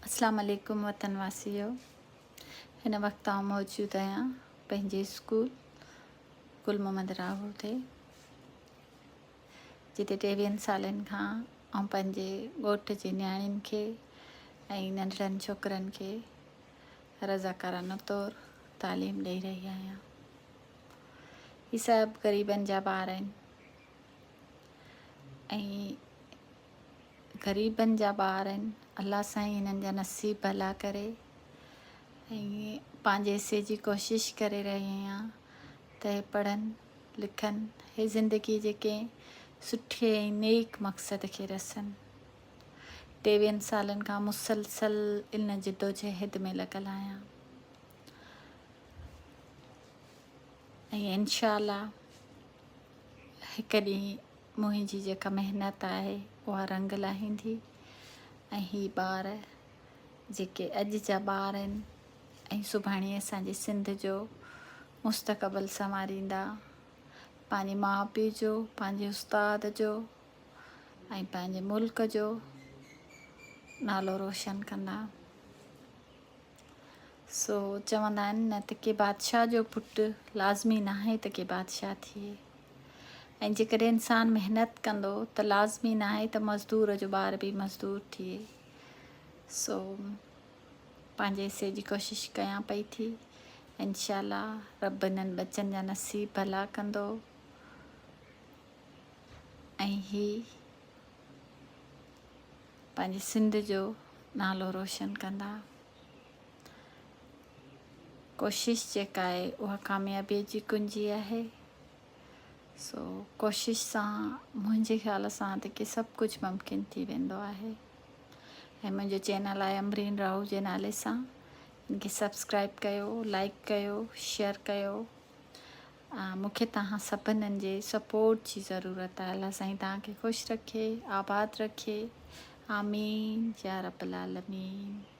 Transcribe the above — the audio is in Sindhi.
اسلام عليڪم وطن واسيو هن وقت آئون موجود آهيان پنهنجي اسڪول گل محمد راهو تي جتي ٽيويهن سالن کان آئون پنهنجي ڳوٺ جي نياڻين کي ۽ ننڍڙن ڇوڪرن کي رضاڪارانه طور تعليم ڏئي رهي آهيان هي سڀ غريبن جا ٻار آهن ۽ غريبن جا ٻار آهن الله سائين هنن جا نصيب ڀلا ڪري ۽ پنهنجي حصي جي ڪوشش ڪري رهي آهيان ته هي پڙهن لکن هي زندگي جي ڪنهن سٺي ۽ نيڪ مقصد کي رسن ٽيويهن سالن کان مسلسل ان جدوجهد ۾ لڳل آهيان ۽ انشاء الله هڪ ڏينهن منهنجي جيڪا محنت آهي اها رنگ لاهيندي ۽ هي ٻار جيڪي اڄ جا ٻار آهن ۽ سڀاڻي اسان جي سنڌ جو مستقبل سنواريندا پنهنجي ماء پيء جو پنهنجي استاد جو ۽ پنهنجي ملڪ جو نالو روشن ڪندا سو چوندا آهن نه ته ڪي بادشاهه جو پٽ لازمي ناهي ته ڪي بادشاهه ٿئي ۽ جيڪڏهن انسان محنت ڪندو ته لازمي ناهي ته مزدور جو ٻار به مزدور ٿئي سو پنهنجي حصي جي ڪوشش ڪيان پئي ٿي انشاء الله رب انهن ٻچن جا نصيب ڀلا ڪندو ۽ هي پنهنجي سنڌ جو نالو روشن ڪندا. ڪوشش جيڪا آهي اها ڪاميابيء جي ڪنجي آهي. سو ڪوشش سان منهنجي خيال سان ته ڪي سڀ ڪجهه ممڪن ٿي ويندو آهي. ۽ منهنجو چينل آهي امرين راهو جي نالي سان ان کي سبسڪرائب ڪيو لائڪ ڪيو شيئر ڪيو مون کي توهان سڀنن جي سپورٽ جي ضرورت آهي الله سائين توهان کي خوش رکي آباد رکي آمين يا رب العالمين.